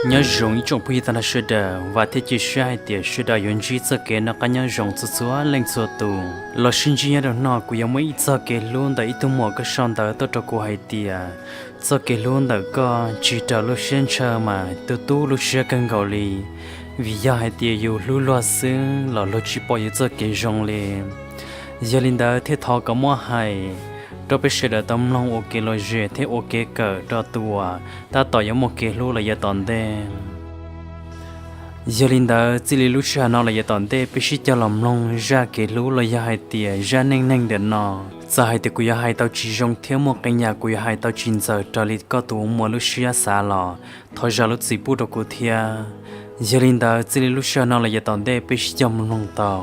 Nyob zoo ib tsoom phooj ywg tag nrho sawv daws, vam thiab cia siab hais tias sawv daws yuav ntsib txoj kev noj qab nyob zoo txhua txhua leej txhua tus. Los sib ntsib nyob rau hnub no kuv yuav muaj ib txoj kev hlub ntawm ib tug muam koj sau ntawv tuaj rau kuv hais tias, txoj kev hlub ntawm koj tsis raws lub siab ntshaw mas tu tu lub siab kawg nkaus li. Vim yog hais tias yus hlub luag xwb los luag tsis pom yus txoj kev zoo li. Yog li ntawd thiaj thov kom muab hais rau peb sawv daws tau mloog ua kev lom zem thiab ua kev kawm rau tus uas tab tom yuav muaj kev hlub los yav tom ntej. Yog li ntawd txij li lub sij hawm no los yav tom ntej peb sib cog los mloog zaj kev hlub los yog hais tias zaj neej neeg ntawm no. Txawm hais tias kuv yuav hais tau tsis zoo thiab muaj qee yam kuv yuav hais tau tsis ntxaws raws li koj tus muam lub siab xav los thov zam lub txim pub rau kuv thiab. Yog li ntawd txij li lub sij hawm no los yav tom ntej peb sib cog mloog tau.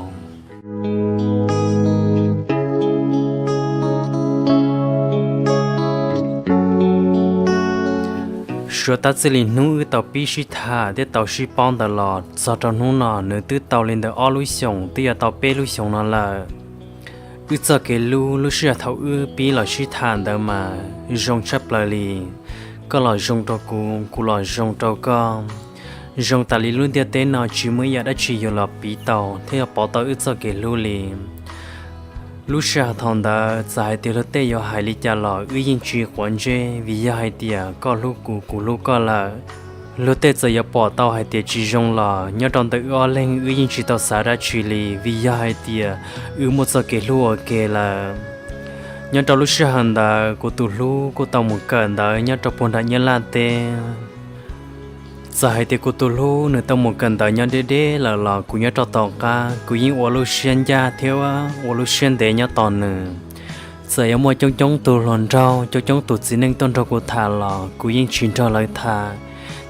Suav tab txij li hnub wb tau pib sib tham thiab tau sib paub ntawd los txog rau hnub no nws twb tau li ntawm ob lub xyoos twb yuav tau peb lub xyoos no lawm. Wb txoj kev hlub lub sij hawm thaum wb pib los sib tham ntawd mas zoo tshaj plaws li. Koj los zoo rau kuv, kuv los zoo rau koj. Zoo tas li lub ntiaj teb no tsis muaj ib yam dab tsi yuav los piv tau thiab yuav pauv tau wb txoj kev hlub li. Lub sij hawm thaum ntawd txawm hais tias luag tej yuav hais li cas los wb yeej tsis quav ntsej vim yog hais tias koj hlub kuv, kuv hlub koj lawm. Luag tej txawm yuav pom tau hais tias tsis zoo los nyob rau ntawm wb ob leeg wb yeej tsis tau xav dab tsi li vim yog hais tias wb muaj txoj kev hlub ua ke lawm. Nyob rau lub sij hawm ntawd kuv tus hlub kuj tau mus kawm ntawv nyob rau puag nram Nyab Laj teb. Txawm hais tias kuv tus hlub nws tau mus kawm ntawv nyob deb deb lawm los kuv nyob rau tom qab kuv yeej ua lub siab ncaj thiab ua lub siab ntev nyob tos nws. Txawm yuav muaj coob coob tus hluas nraug coob coob tus txiv neej tuaj nrog kuv tham los kuv yeej tsis nrog lawv tham,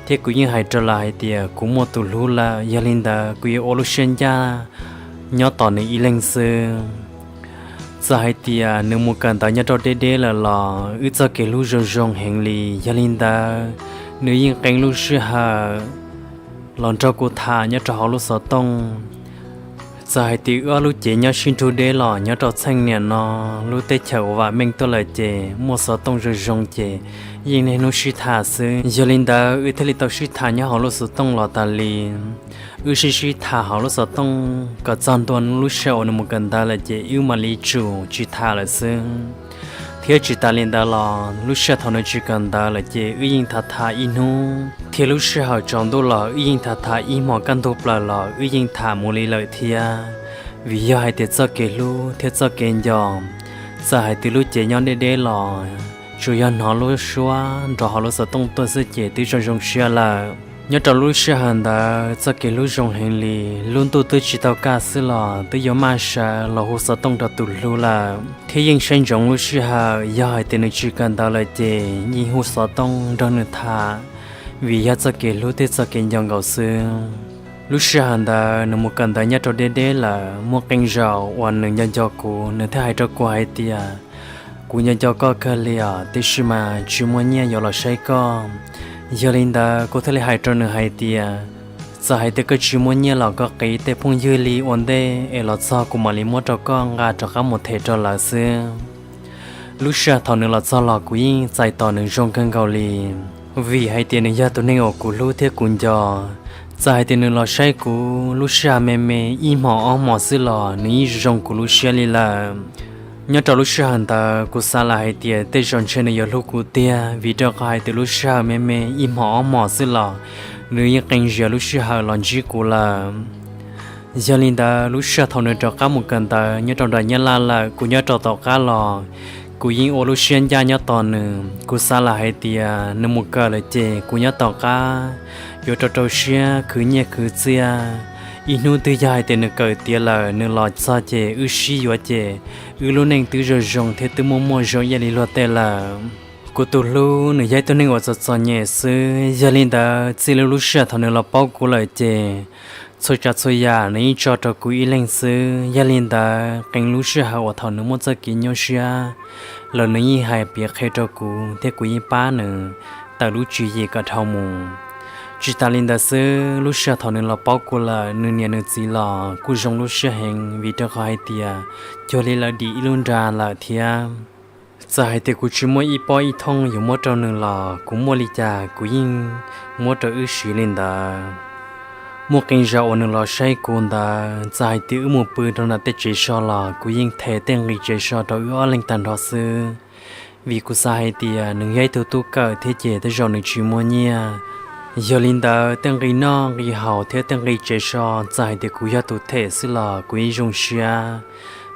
thiab kuv yeej hais rau lawv hais tias kuv muaj tus hlub lawm, yog li ntawd kuv yuav ua lub siab ncaj nyob tos nws ib leeg xwb. Txawm hais tias nws mus kawm ntawv nyob rau deb deb lawm los wb txoj kev hlub zoo zoo heev li, yog li ntawd nws yeej qee lub sij hawm los nrog kuv tham nyob rau hauv lub xov tooj. Txawm hais tias wb ob lub cev nyob sib nrug deb los nyob rau txheej niam no lub teb chaws uas vam meej tuaj lawm ces muaj xov tooj zoo zoo ces yeej niaj hnub sib tham xwb. Yog li ntawd wb thiaj li tau sib tham nyob hauv lub xov tooj los tas li. Wb sib sib tham hauv lub xov tooj kom txog ntua lub sij hawm uas nws mus kawm ntawv lawm ces wb mam li tsum tsis tham lawm xwb. Thiab tsis tas li ntawd los lub sij hawm thaum nws tsis kawm ntawv lawm ces wb yeej tham tham ib hnub, thiab lub sij hawm tsaus ntuj los wb yeej tham tham ib hmos kaj ntug plaws los wb yeej tham mus li lawm thiab. Vim yog hais tias txoj kev hlub thiab txoj kev nco, txawm hais tias lub cev nyob deb deb los tsuas yog hnov lub suab nrov hauv lub xov tooj tuaj xwb ces twb zoo zoo siab lawm. Nyob rau lub sij hawm ntawd txoj kev hlub zoo heev li, lub ntuj twb tsis tau kaj xwb los twb yuav maj sawv los hu xov tooj rau tus hlub lawm, thiab yeej saib ntsoov lub sij hawm yog hais tias nws tsis kawm ntawv lawm ces yeej hu xov tooj nrog nws tham, vim yog txoj kev hlub thiab txoj kev nco nkaus xwb. Lub sij hawm ntawd nws mus kawm ntawv nyob rau deb deb lawm, muaj qee zaus uas nws nco nco kuv, nws thiaj hais rau kuv hais tias, kuv nco nco koj kawg li os, tiam sis mas tsis muaj nyiaj yuav los saib koj. Yog li ntawd kuv thiaj li hais rau nws hais tias, txawm hais tias koj tsis muaj nyiaj los koj qiv tej phooj ywg li ua ntej es los txog kuv mam li muab rau koj nqa rov qab mus them rau lawv xwb. Lub sij hawm thaum nws los txog los kuv yeej txais tos nws zoo kawg nkaus li, vim hais tias nws yog tus neeg uas kuv hlub thiab kuv nco. Txawm hais tias nws los saib kuv lub sij hawm me me ib hmos ob hmos xwb los nws yeej zoo kuv lub siab li lawm. Nyob rau lub sij hawm ntawd kuv xav lawm hais tias tej zaum ntshe nws yuav hlub kuv tiag, vim rau qhov hais tias lub sij hawm me me ib hmos ob hmos xwb los nws yeej qee zias lub sij hawm los ntsib kuv lawm. Yog li ntawd lub sij hawm thaum nws rov qab mus kawm ntawv nyob rau nram Nyab Laj lawm, kuv nyob rau tom qab los kuv yeej ua lub siab ncaj nyob tos nws. Kuv xav lawm hais tias nws mus kawm lawm ces kuv nyob tom qab yuav rau rau siab khwv nyiaj khwv txiaj. Ib hnub twg yog hais tias nws kawm tiav lawm nws los txog ces wb sib yuav ces wb lub neej twb zoo zoo thiab twb muaj muaj zoo ib yam li luag tej lawm. Kuv tus hlub nws yog ib tug neeg uas txom txom nyem xwb, yog li ntawd txij li lub sij hawm thaum nws los paub kuv lawm ces txhua tsav txhua yam nws yeej tso rau kuv ib leeg xwb. Yog li ntawd qee lub sij hawm uas thaum nws muaj txoj kev nyuaj siab los nws yeej hais piav qhia rau kuv thiab kuv yeej pab nws tawm lub tswv yim kom dhau mus. Tsis tas li ntawd xwb, lub sij hawm thaum nws los paub kuv lawm nws niam nws txiv los kuj zoo lub siab heev vim rau qhov hais tias cuag li lawv dim ib lub nra lawm thiab. Txawm hais tias kuv tsis muaj ib pob ib thooj yuav muab rau nws los kuv muaj li cas kuv yeej muab rau wb siv li ntawd. Muaj qee zaus uas nws los saib kuv ntawd, txawm hais tias wb mus pw rau nram tej tsev so los kuv yeej them tej nqi tsev so rau wb ob leeg tag nrho xwb, vim kuv xav hais tias nws yog ib tug tub kawm thiab ces tej zaum nws tsis muaj nyiaj. Yog li ntawd tej nqi noj nqi haus thiab tej nqi tsev so, txawm hais tias kuv yog tus them xwb los kuv yeej zoo siab,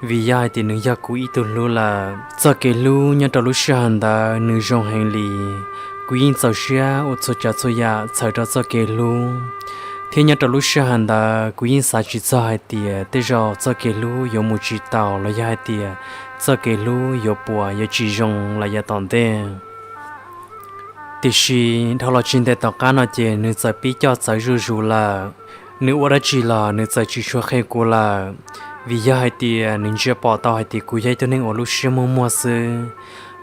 vim yog hais tias nws yog kuv ib tug hlub lawm. Txoj kev hlub nyob rau lub sij hawm ntawd nws zoo heev li. Kuv yeej txaus siab ua txhua tsav txhua yam txhawm rau txoj kev hlub, thiab nyob rau lub sij hawm ntawd kuv yeej xav tsis txog hais tias tej zaum txoj kev hlub yuav mus tsis taus los yog hais tias txoj kev hlub yuav puas yuav tsis zoo los yav tom ntej. Tiam sis dhau los tsis ntev tom qab no ces nws txawm pib coj txawv zuj zus lawm. Nws ua dab tsi los nws txawm tsis tshua qhia kuv lawm, vim yog hais tias nws ntsia pom tau hais tias kuv yog ib tug neeg uas lub siab muag muag xwb.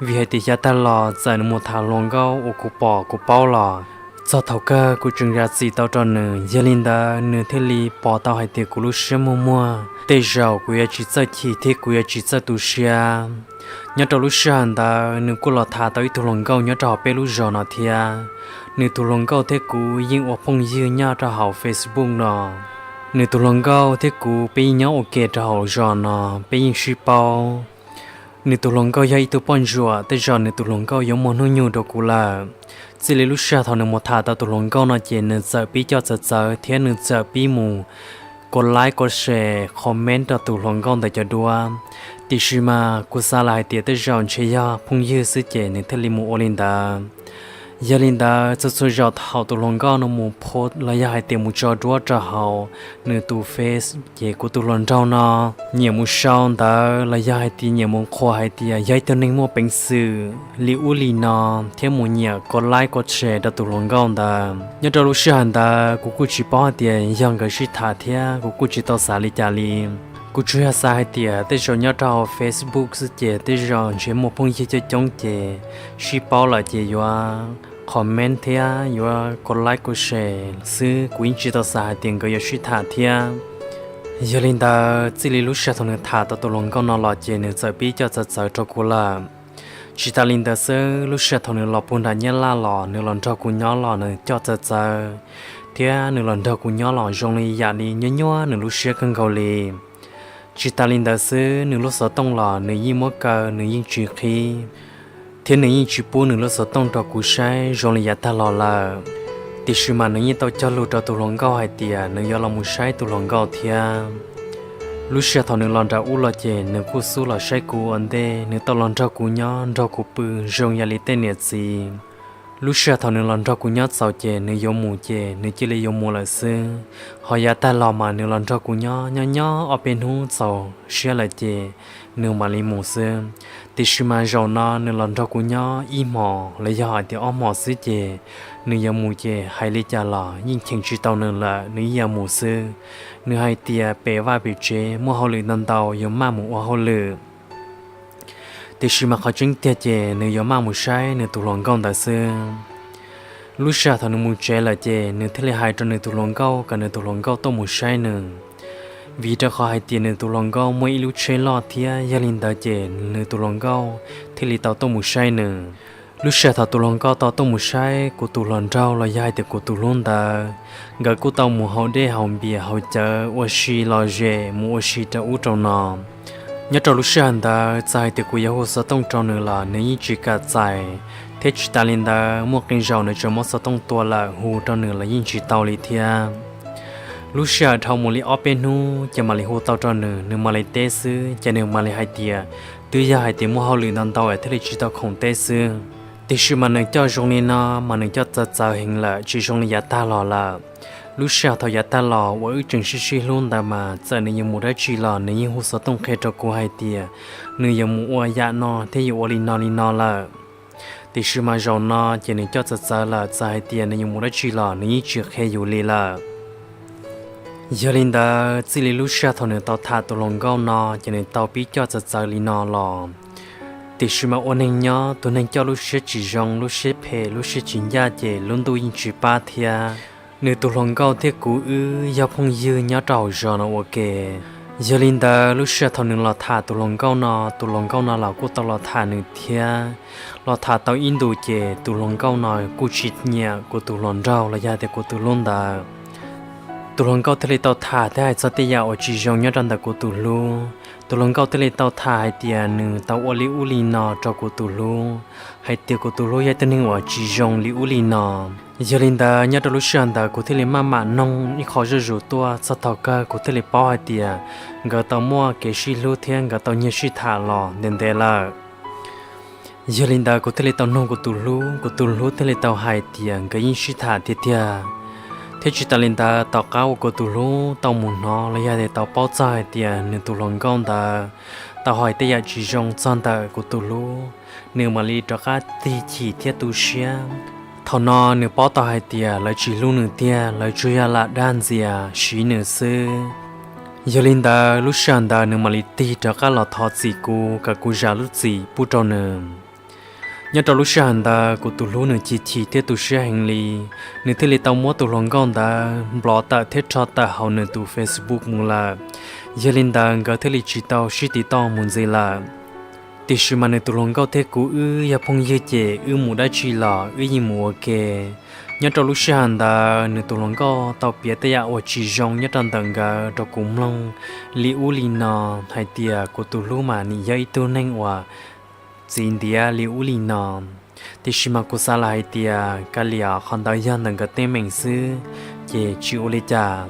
Vim hais tias yav tag los txawm nws mus tham hluas nkauj uas kuv pom kuv paub los, txog thaum kawg kuv tseem zam txim tau rau nws, yog li ntawd nws thiaj li pom tau hais tias kuv lub siab muag muag, tej zaum kuv yuav tsis txawj chim thiab kuv yuav tsis txawj tu siab. Nyob rau lub sij hawm ntawd nws kuj los tham tau ib tug hluas nkauj nyob rau hauv peb lub zos no thiab. Nws tus hluas nkauj thiab kuv yeej ua phooj ywg nyob rau hauv Facebook no. Nws tus hluas nkauj thiab kuv peb yeej nyob ua ke rau hauv zos no, peb yeej sib paub. Nws tus hluas nkauj yog ib tug poj ntsuam, tej zaum nws tus hluas nkauj yuav muaj hnub nyoog rau kuv lawm. Txij li lub sij hawm thaum nws mus tham tau tus hluas nkauj no ces nws txawm pib coj txawv txawv thiab nws txawm pib mus kov like kov share comment rau tus hluas nkauj ntawd cov duab. Tiam sis mas kuv xav lawm hais tias tej zaum ntshe yog phooj ywg xwb ces nws thiaj li mus ua li ntawd. Yog li ntawd txhua txhua zaus thaum tus hluas nkauj no mus post los yog hais tias mus tso duab rau hauv nws tus Face ces kuv tus hluas nraug no nyiam mus sau ntawd los yog hais tias nyiam mus qhuas hais tias yog ib tug neeg muaj peev xwm li ub li no, thiab mus nyiam kov like kov share rau tus hluas nkauj ntawd. Nyob rau lub sij hawm ntawd kuv kuj tsis paub hais tias yog nkawd sib tham thiab kuv kuj tsis tau xav li cas li. Kuv tsuas yog xav hais tias tej zaum nyob rau hauv Facebook xwb ces tej zaum ntshe muaj phooj ywg coob coob ces sib paub lawm ces yuav comment thiab yuav kov like kov share xwb, kuv yeej tsis tau xav hais tias nkawd yuav sib tham thiab. Yog li ntawd txij li lub sij hawm thaum nws tham tau tus hluas nkauj no los ces nws txawm pib coj txawv txawv rau kuv lawm. Tsis tas li ntawd xwb, lub sij hawm thaum nws los puag nram Nyab Laj los nws los nrog kuv nyob los nws coj txawv txawv, thiab nws los nrog kuv nyob los zoo li yam li nyuaj nyuaj nws lub siab kawg nkaus li. Tsis tas li ntawd xwb, nws lub xov tooj los nws yeej muab kaw, nws yeej tsis qhib, thiab nws yeej tsis pub nws lub xov tooj rau kuv saib zoo li yav tag los lawm. Tiam sis mas nws yeej tau cog lus rau tus hluas nkauj hais tias nws yuav los mus saib tus hluas nkauj thiab. Lub sij hawm thaum nws los nram ub los ces nws kuj xub los saib kuv ua ntej, nws tau los nrog kuv nyob nrog kuv pw zoo yam li tej niam txiv. Lub sij hawm thaum nws los nrog kuv nyob txaus ces nws yuav mus ces nws cia li yuav mus lawm xwb. Ho yav tag los mas nws los nrog kuv nyob nyob nyob ob peb hnub txaus siab lawm ces nws mam li mus xwb. Tiam sis mas zaum no nws los nrog kuv nyob ib hmos los yog hais tias ob hmos xwb ces nws yuav mus ces hais li cas los yeej cheem tsis tau nws lawm, nws yeej yuav mus xwb. Nws hais tias pem vaj pem tsev muaj hauj lwm ntau ntau yuav maj mus ua hauj lwm. Tiam sis mas qhov tseeb tiag ces nws yuav maj mus saib nws tus hluas nkauj ntawd xwb. Lub sij hawm thaum nws mus tsev lawm ces nws thiaj li hais rau nws tus hluas nkauj kom nws tus hluas nkauj tuaj mus saib nws. Vim rau qhov hais tias nws tus hluas nkauj muaj ib lub tsheb loj thiab yog li ntawd ces nws tus hluas nkauj thiaj li tau tuaj mus saib nws. Lub sij hawm thaum tus hluas nkauj tau tuaj mus saib kuv tus hluas nraug los yog hais tias kuv tus hlub ntawd, nkawd kuj tau mus haus dej haus npias haus cawv ua si los zem mus ua si rau ub rau no. Nyob rau lub sij hawm ntawd txawm hais tias kuv yuav hu xov tooj rau nws los nws yeej tsis kam txais, thiab tsis tas li ntawd muaj qee zaum nws tseem muab xov tooj tua lawm hu rau nws los yeej tsis tau li thiab. Lub sij hawm dhau mus li ob peb hnub ces mam li hu tau rau nws, nws mam li teb xwb ces nws mam li hais tias twb yog hais tias muaj hauj lwm ntau ntau es thiaj li tsis tau khoom teb xwb. Tiam sis mas nws coj zoo li no mas nws coj txawv txawv heev lawm tsis zoo li yav tag los lawm. Lub sij hawm thaum yav tag los uas wb tseem sib sib hlub ntawd mas txawm nws yuav mus dab tsi los nws yeej hu xov tooj qhia rau kuv hais tias nws yuav mus ua yam no thiab yuav ua li no li no lawm. Tiam sis mas zaum no ces nws coj txawv txawv lawm, txawm hais tias nws yuav mus dab tsi los nws yeej tsis qhia yus li lawm. Yog li ntawd txij li lub sij hawm thaum nws tau tham tus hluas nkauj no ces nws tau pib coj txawv txawv li no los. Tiam sis mas ua neeg nyob tus neeg coj lub siab tsis zoo, lub siab phem, lub siab tsis ncaj ces lub ntuj yeej tsis pab thiab. Nws tus hluas nkauj thiab kuv wb yog phooj ywg nyob rau hauv zos no ua ke. Yog li ntawd lub sij hawm thaum nws los tham tus hluas nkauj no, tus hluas nkauj no los kuj tau los tham nws thiab. Los tham tau ib ntus ces tus hluas nkauj no kuj tsis nyiam kuv tus hluas nraug los yog tias kuv tus hlub ntawd. Tus hluas nkauj thiaj li tau tham thiab hais txog tej yam uas tsis zoo nyob rau ntawm kuv tus hlub. Tus hluas nkauj thiaj li tau tham hais tias nws tau ua li ub li no rau kuv tus hlub, hais tias kuv tus hlub yog ib tug neeg uas tsis zoo li ub li no. Yog li ntawd nyob rau lub sij hawm ntawd kuv thiaj li maj mam noog ib qho zuj zus tuaj txog thaum kawg kuv thiaj li paub hais tias nkawd tau muaj kev sib hlub thiab nkawd tau nyiag sib tham los ntev ntev lawm. Yog li ntawd kuv thiaj li tau noog kuv tus hlub, kuv tus hlub thiaj li tau hais tias nkawd yeej sib tham tiag tiag. Thiab tsis tas li ntawd tom qab uas kuv tus hlub tau mus hnov los yog tias tau paub txog hais tias nws tus hluas nkauj ntawd tau hais tej yam tsis zoo txog ntawm kuv tus hlub, nws mam li rov qab tig chim thiab tu siab. Thaum no nws paub tau hais tias lawv tsis hlub nws tiag, lawv tsuas yog lam dag ntxias siv nws xwb. Yog li ntawd lub sij hawm ntawd nws mam li tig rov qab los thov txim kuv kom kuv zam lub txim pub rau nws. Nyob rau lub sij hawm ntawd kuv tus hlub nws chim chim thiab tu siab heev li, nws thiaj li tau muab tus hluas nkauj ntawd nplov tawm thiab rho tawm hauv nws tus Facebook mus lawm. Yog li ntawd nkawd thiaj li tsis tau sib tiv toj mus ntxiv lawm. Tiam sis mas nws tus hluas nkauj thiab kuv wb yog phooj ywg ces wb mus dab tsi los wb yeej mus ua ke. Nyob rau lub sij hawm ntawd nws tus hluas nkauj tau piav tej yam uas tsis zoo nyob rau ntawm nkawd rau kuv mloog li ub li no, hais tias kuv tus hlub mas nim yog ib tug neeg uas txiv ntiav li ub li no. Tiam sis mas kuv xav lawm hais tias kav liam, qhov ntawd yog ntawm nkawd teeb meem xwb, ces tsis ua li cas.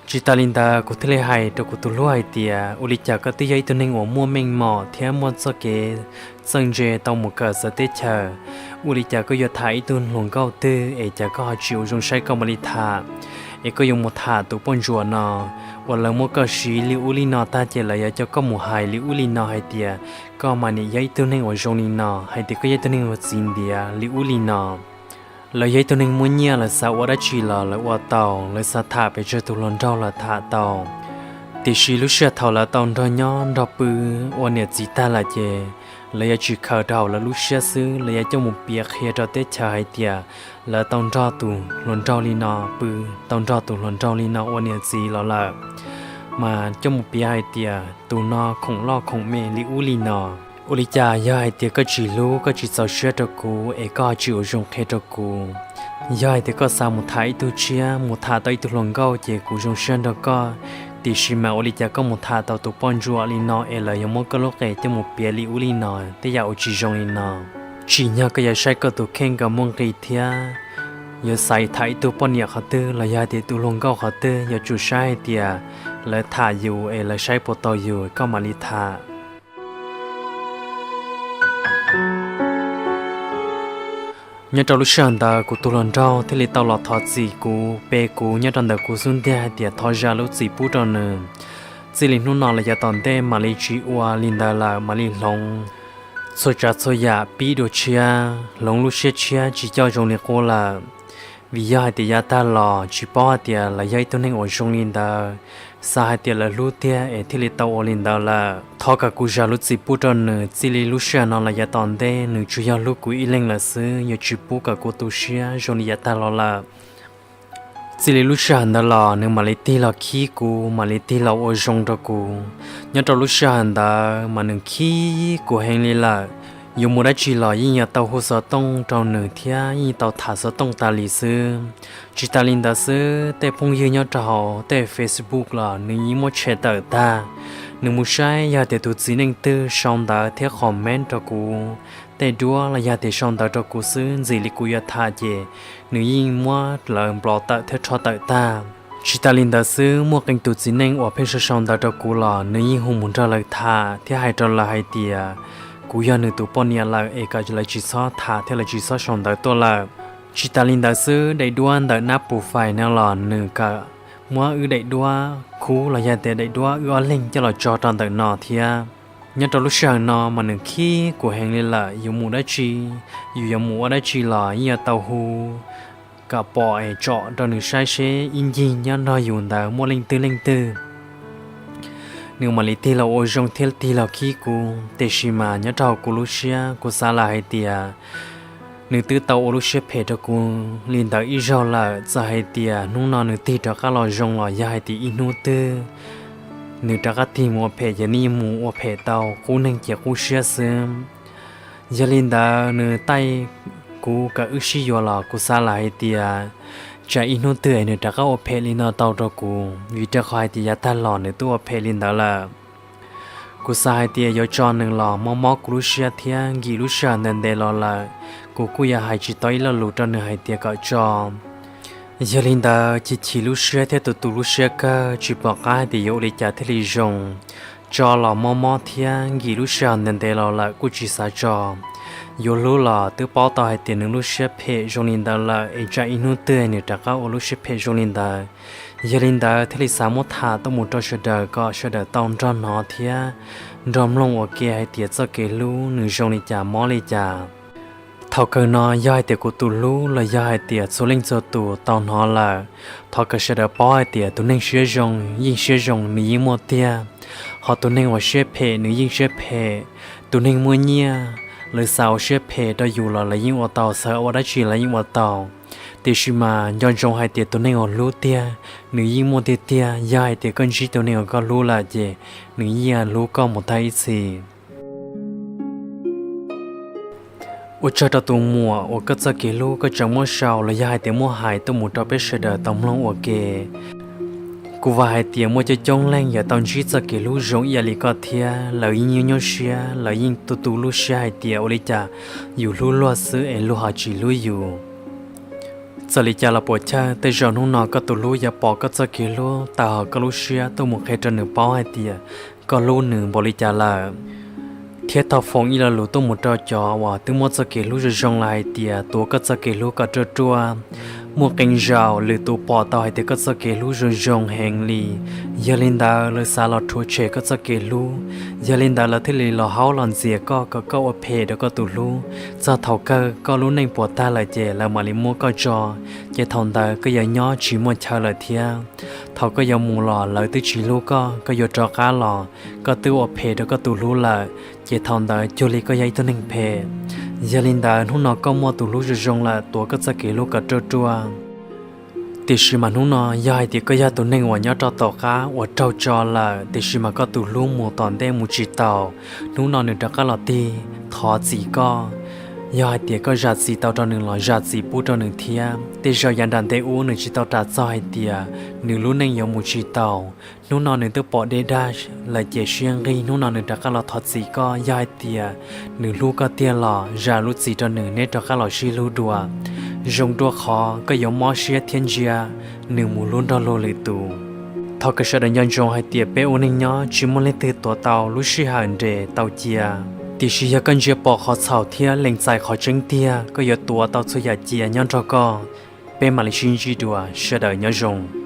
Tsis tas li ntawd kuv thiaj li hais rau kuv tus hlub hais tias ua li cas koj twb yog ib tug neeg uas muaj meej mom thiab muaj txoj kev txawj ntse tau mus kawm txawv teb chaws, ua li cas koj yuav tham ib tug hluas nkauj twg es cas koj ho tsis ua zoo saib koj mam li tham, es koj yuav mus tham tus poj ntsuam no uas lawv muab koj siv li ub li no tag ces lawv yuav coj koj mus hais li ub li no hais tias koj mas nim yog ib tug neeg uas zoo li no, hais tias koj yog ib tug neeg uas txiv ntiav li ub li no. Lawv yog ib tug neeg muaj nyiaj, lawv xav ua dab tsi los lawv ua tau, lawv xav tham pes tsawg tus hluas nraug los tham tau. Tiam sis lub sij hawm thaum lawv tau nrog nyob nrog pw ua niam txiv tag lawm ces lawv yuav tsis khaws rau hauv lawv lub siab xwb, lawv yuav coj mus piav qhia rau teb chaws hais tias lawv tau nrog tus hluas nraug li no pw, tau nrog tus hluas nraug li no ua niam txiv los lawm, mas coj mus piav hais tias tus no khoom loj khoom me li ub li no. Ua li cas yog hais tias koj tsis hlub, koj tsis txaus siab rau kuv es koj tsis ua zoo qhia rau kuv? Yog hais tias koj xav mus tham ib tug tshiab, mus tham tau ib tug hluas nkauj ces kuv zoo siab nrog koj, tiam sis mas ua li cas koj mus tham tau tus poj ntsuam li no es lawv yuav muab koj lub qe coj mus piav li ub li no, tej yam uas tsis zoo li no? Tsim nyog koj yuav saib koj tus kheej kom muaj nqis thiab yuav xaiv tham ib tug poj niam qhov twg los yog hais tias tus hluas nkauj qhov twg, yuav tsum saib hais tias lawv tham yus es lawv saib puas tau yus koj mam li tham. Nyob rau lub sij hawm ntawd kuv tus hluas nraug thiaj li tau los thov txim kuv, pe kuv nyob rau ntawm kuv xub ntiag hais tias thov zam lub txim pub rau nws. Txij li hnub no los yav tom ntej mam li tsis ua li ntawd lawm, mam li hloov txhua tsav txhua yam pib dua tshiab, hloov lub siab tshiab tsis coj zoo li qub lawm. Vim yog hais tias yav tag los tsis paub hais tias lawv yog ib tug neeg uas zoo li ntawd, xav hais tias lawv hlub tiag es thiaj li tau ua li ntawd lawm. Thov kom kuv zam lub txim pub rau nws, txij li lub sij hawm no los yav tom ntej nws tsuas yog hlub kuv ib leeg lawm xwb, yuav tsis pub kom kuv tu siab zoo li yav tag los lawm. Txij li lub sij hawm ntawd los nws mam li tig los khib kuv, mam li tig los ua zoo rau kuv. Nyob rau lub sij hawm ntawd mas nws khib kuv heev li lawm. Yuav mus dab tsi los yeej yuav tau hu xov tooj rau nws thiab yeej tau tham xov tooj tas li xwb. Tsis tas li ntawd xwb, tej phooj ywg nyob rau hauv tej Facebook los nws yeej muab tshem tawm tag. Nws mus saib yog tias tus txiv neej twg sau ntawv thiab comment rau kuv tej duab los yog tias sau ntawv rau kuv xwb ntxim li kuv yuav tham ces nws yeej muab lawv nplov tawm thiab rho tawm tag. Tsis tas li ntawd xwb, muaj qee tus txiv neej uas pheej sau sau ntawv rau kuv los nws yeej hu mus nrog lawv tham thiab hais rau lawv hais tias kuv yog nws tus poj niam lawm es kom lawv tsis txhob tham thiab lawv tsis txhob sau ntawv tuaj lawm. Tsis tas li ntawd xwb, daim duab ntawm nab pus fais no los nws kom muab wb daim duab khub los yog tias daim duab wb ob leeg coj los tso rau ntawm no thiab. Nyob rau lub sij hawm no mas nws khib kuv heev li lawm, yuav mus dab tsi, yus yuav mus ua dab tsi los yeej yuav tau hu kom pom es tsom rau nws saib seb ib ncig nyob nrog yus ntawd muaj leej twg leej twg. Nws mam li tig los ua zoo thiab tig los khib kuv, tiam sis mas nyob rau hauv kuv lub siab kuv xav lawm hais tias nws twb tau ua lub siab phem rau kuv li ntawd ib zaug lawm, txawm hais tias hnub no nws tig rov qab los zoo los yog hais tias ib hnub twg nws rov qab tig mus ua phem ces nws yeej mus ua phem tau, qub neeg ces qub siab xwb. Yog li ntawd nws taij kuv kom wb sib yuav los kuv xav lawm hais tias tsam ib hnub twg es nws rov qab ua phem li no tau rau kuv, vim rau qhov hais tias yav tag los nws twb ua phem li ntawd lawm. Kuv xav hais tias yuav tso nws los mob mob kuv lub siab thiab nkim lub sij hawm ntev ntev los lawm, kuv kuj yuav hais tsis tau ib lo lus rau nws hais tias kom tso. Yog li ntawd chim chim lub siab thiab tu tu lub siab kawg, tsis pom qab hais tias yuav ua li cas thiaj li zoo. Tso los mob mob thiab nkim lub sij hawm ntev ntev los lawm kuj tsis xav tso. Yuav hlub los twb paub tau hais tias nws lub siab phem zoo li ntawd lawm es tsam ib hnub twg nws rov qab ua lub siab phem zoo li ntawd. Yog li ntawd thiaj li xav muab tham tuaj mus rau sawv daws kom sawv daws tau nrog hnov thiab nrog mloog ua ke hais tias txoj kev hlub nws zoo li cas mob li cas. Thaum kawg no yog hais tias kuv tus hlub los yog hais tias txhua leej txhua tus tau hnov lawm, thov kom sawv daws paub hais tias tus neeg siab zoo yeej siab zoo nws yeej muaj tiag, ho tus neeg uas siab phem nws yeej siab phem. Tus neeg muaj nyiaj, lawv xav ua siab phem rau yus los lawv yeej ua tau, xav ua dab tsi lawv yeej ua tau. Tiam sis mas nco ntsoov hais tias tus neeg uas hlub tiag, nws yeej muaj tiag tiag. Yog hais tias koj ntsib tus neeg uas koj hlub lawm ces nws yeej hlub koj mus tag ib txhis. Ua tsaug rau tus muam uas koj txoj kev hlub koj tseem muab sau los yog hais tias muab hais tuaj mus rau peb sawv daws tau mloog ua ke. Kuv vam hais tias muaj coob coob leej yuav tau ntsib txoj kev hlub zoo ib yam li koj thiab, lawv yeej nyuaj nyuaj siab, lawv yeej tu tu lub siab hais tias ua li cas yus hlub luag xwb es luag ho tsis hlub yus. Txawm li cas los puas chawj, tej zaum hnub no koj tus hlub yuav pom koj txoj kev hlub tawm hauv koj lub siab tuaj mus qhia rau nws paub hais tias koj hlub nws npaum li cas lawm. Thiab thov foom ib lo lus tuaj mus rau cov uas twb muaj txoj kev hlub zoo zoo lawm hais tias tuav koj txoj kev hlub kom ruaj ruaj. Muaj qee zaum lwm tus pom tau hais tias koj txoj kev hlub zoo zoo heev li, yog li ntawd lawv xav los rhuav tshem koj txoj kev hlub. Yog li ntawd lawv thiaj li los haub los ntxias koj kom koj ua phem rau koj tus hlub. Txog thaum kawg koj lub neej puas tag lawm ces lawv mam li muab koj tso, ces thaum ntawd koj yuav nyob tsis muaj chaw lawm thiab. Thaum koj yuav mus los lawv twb tsis hlub koj, koj yuav rov qab los koj twb ua phem rau koj tus hlub lawm, ces thaum ntawd cuag li koj yog ib tug neeg phem. Yog li ntawd hnub no koj muaj tus hlub zoo zoo lawm, tuav koj txoj kev hlub kom ruaj ruaj. Tiam sis mas hnub no yog hais tias koj yog tus neeg uas nyob rau tom qab uas raug tso lawm, tiam sis mas koj tus hlub mus tom ntej mus tsis taus, hnub no nws rov qab los tig thov txim koj. Yog hais tias koj zam txim tau rau nws los zam txim pub rau nws thiab. Tej zaum yav nram ntej ub nws tsis tau ras txog hais tias nws lub neej yuav mus tsis taus. Hnub no nws twb pom deb dag lawm ces siab nqig, hnub no nws rov qab los thov txim koj. Yog hais tias nws hlub koj tiag los zam lub txim rau nws, neb rov qab los sib hlub dua. Zoo dua qhov koj yuav mob siab thiab ntsia nws mus hlub nrog luag lwm tus. Thov kom sawv daws nco ntsoov hais tias peb ua neej nyob tsis muaj leej twg tuav tau lub sij hawm nres tau cia. Tiam sis yog koj ntsia pom qhov txhaum thiab lees txais qhov tseeb tiag, koj yuav tuav tau txhua yam cia nyob nrog koj. Peb mam li sib ntsib dua, sawv daws nyob zoo.